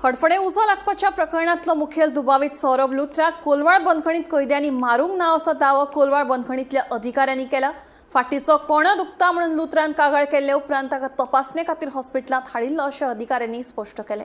हडफडें उजो लागपाच्या प्रकरणांतलो मुखेल दुबावीत सौरभ लुथराक कोलवाळ बंदखणीत कैद्यांनी मारूंक ना असो दावो कोलवाळ बंदखणींतल्या अधिकाऱ्यांनी केला. फाटीचो कोणो दुखता म्हणून लुथरान कागाळ केल्ले उपरांत ताका तपासणे खातीर हॉस्पिटलांत हाडिल्लो अशें अधिकाऱ्यांनी स्पश्ट केलें.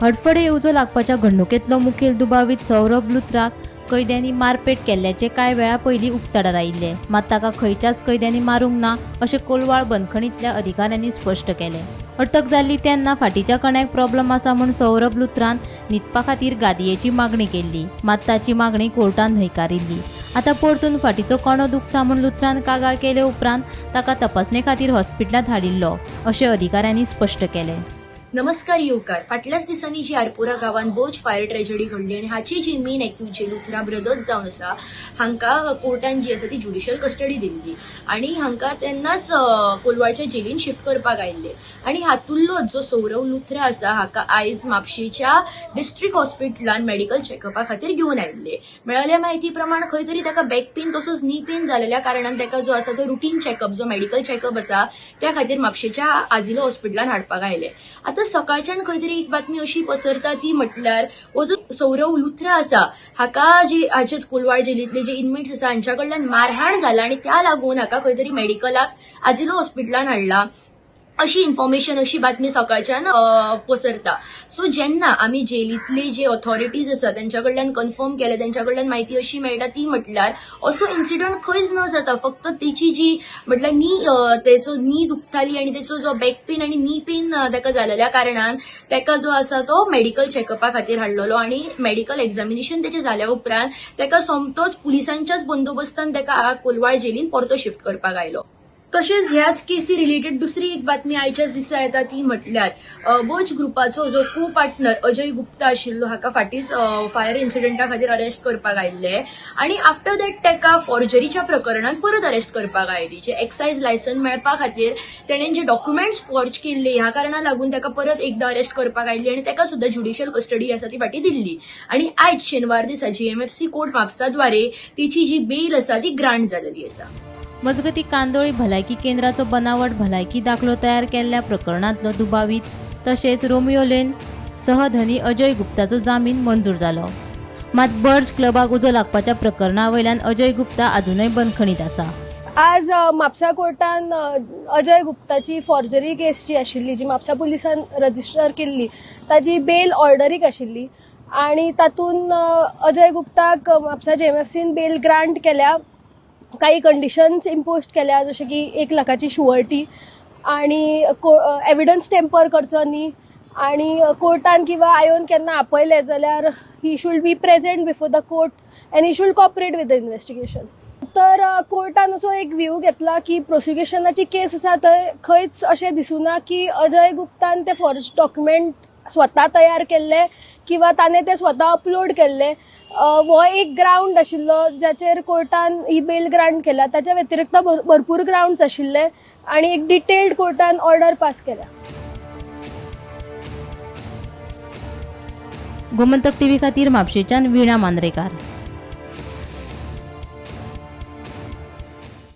हडफडें उजो लागपाच्या घडणुकेंतलो मुखेल दुबावीत सौरभ लुथराक कैद्यांनी मारपेट केल्ल्याचें कांय वेळा पयलीं उक्ताडार आयिल्लें. मात ताका खंयच्याच कैद्यांनी मारूंक ना अशें कोलवाळ बंदखणींतल्या अधिकाऱ्यांनी स्पश्ट केलें. अटक जाल्ली तेन्ना फाटीच्या कण्याक प्रॉब्लम आसा म्हूण सौरभ लुथरान न्हिदपा खातीर गादयेची मागणी केल्ली. मात ताची मागणी कोर्टान न्हयकारिल्ली. आतां परतून फाटीचो कणो दुखता म्हूण लुथरान कागाळ केले उपरांत ताका तपासणे खातीर हॉस्पिटलांत हाडिल्लो अशें अधिकाऱ्यांनी स्पश्ट केलें. नमस्कार येवकार. फाटल्याच दिसांनी जी आरपोरा गांवांत बर्च फायर ट्रेजडी घडली आनी हाची जी मेन एक्यूज जे लुथरा ब्रदर्स जावन आसा हांकां कोर्टान जी आसा ती ज्युडिशियल कस्टडी दिल्ली आनी हांकां तेन्नाच कोलवाळच्या जेलीन शिफ्ट करपाक आयिल्ले. आनी हातूंतलोच जो सौरव लुथरा आसा हाका आयज म्हापशेच्या डिस्ट्रिक्ट हॉस्पिटलान मेडिकल चॅकअपा खातीर घेवन आयिल्ले. मेळिल्ल्या म्हायती प्रमाण खंय तरी ताका बॅक पेन तसोच नी पेन जालेल्या कारणान ताका जो आसा तो रुटीन चॅकअप जो मेडिकल चॅकअप आसा त्या खातीर म्हापशेच्या आजिलो हॉस्पिटलान हाडपाक आयले. आतां सकाळच्यान खंय तरी एक बातमी अशी पसरता ती म्हटल्यार हो जो सौरव लुथरा आसा हाका जे हाचेच कोलवाळ जेलींतले जे इनमेट्स आसा हांच्या कडल्यान मारहाण जाला आनी त्या लागून हाका खंय तरी मेडिकलाक आजिलो हॉस्पिटलान हाडला अशी इन्फॉर्मेशन, अशी बातमी सकाळच्यान पसरता. सो जेन्ना आमी जेलींतले जे ऑथॉरिटीज आसा तेंच्या कडल्यान कन्फर्म केले, तेंच्या कडल्यान म्हायती अशी मेळटा ती म्हटल्यार असो इन्सिडंट खंयच न जाता, फक्त तेची जी म्हटल्यार नी तेचो नी दुखताली आनी तेचो जो बॅक पेन आनी नी पेन ताका जालेल्या कारणान ताका जो आसा तो मेडिकल चॅकअपा खातीर हाडलेलो आनी मेडिकल एग्जामिनेशन तेचें जाल्या उपरांत ताका सोमतोच पुलिसांच्याच बंदोबस्तान ताका कोलवाळ जेलीन परतो शिफ्ट करपाक आयलो. तशेंच ह्याच केसी रिलेटेड दुसरी एक बातमी आयच्याच दिसा येता ती म्हटल्यार बर्च ग्रुपाचो जो को पार्टनर अजय गुप्ता आशिल्लो हाका फाटींच फायर इन्सिडंटा खातीर अरेस्ट करपाक आयिल्ले आनी आफ्टर that ताका फॉर्जरीच्या प्रकरणांत परत अरेस्ट करपाक आयली. जे एक्सायज लायसन मेळपा खातीर तेणेन जे डॉक्युमेंट्स फॉर्ज केल्ले ह्या कारणा लागून ताका परत एकदां अरेस्ट करपाक आयिल्ली आनी ताका सुद्दां ज्युडिशियल कस्टडी आसा ती फाटीं दिल्ली. आनी आयज शेनवार दिसा जीएमएफसी कोर्ट म्हापसाद्वारे तिची जी बेल आसा ती ग्रांट जालेली आसा. मजगती कांदोळी भलायकी केंद्राचो बनावट भलायकी दाखलो तयार केल्ल्या प्रकरणांतलो दुबावीत तशेंच रोमियो लेन सहधनी अजय गुप्ताचो जामीन मंजूर जालो. मात बर्ज क्लबाक उजो लागपाच्या प्रकरणा वयल्यान अजय गुप्ता अजुनय बंदखणीत आसा. आज म्हापसा कोर्टान अजय गुप्ताची फॉर्जरी केस जी आशिल्ली, जी म्हापसा पुलिसान रजिस्टर केल्ली, ताजी बेल ऑर्डरीक आशिल्ली आनी तातूंत अजय गुप्ताक म्हापसा जेएमएफसीन बेल ग्रांट केल्या, काही कंडिशन्स इम्पोज केल्या, जशें की 1 लाखाची शुअरिटी आनी एविडन्स टेम्पर करचो न्ही आनी कोर्टान किंवा आयोन केन्ना आपयलें जाल्यार he should be present before the court and he should cooperate with the investigation. तर कोर्टान असो एक व्यू घेतला की प्रोसिक्युशनाची केस आसा थंय खंयच अशें दिसुना की अजय गुप्तान ते फॉर्ज डॉक्युमेंट स्वता तयार केल्ले किंवा ताणें ते स्वता अपलोड केल्ले. हो एक ग्रावंड आशिल्लो जाचेर कोर्टान ही बेल ग्रांट केल्या. ताच्या व्यतिरिक्त भरपूर ग्रावंड्स आशिल्ले आनी एक डिटेल्ड कोर्टान ऑर्डर पास केल्या. गोमंतक टीव्ही खातीर म्हापशेच्यान वीणा मांद्रेकार.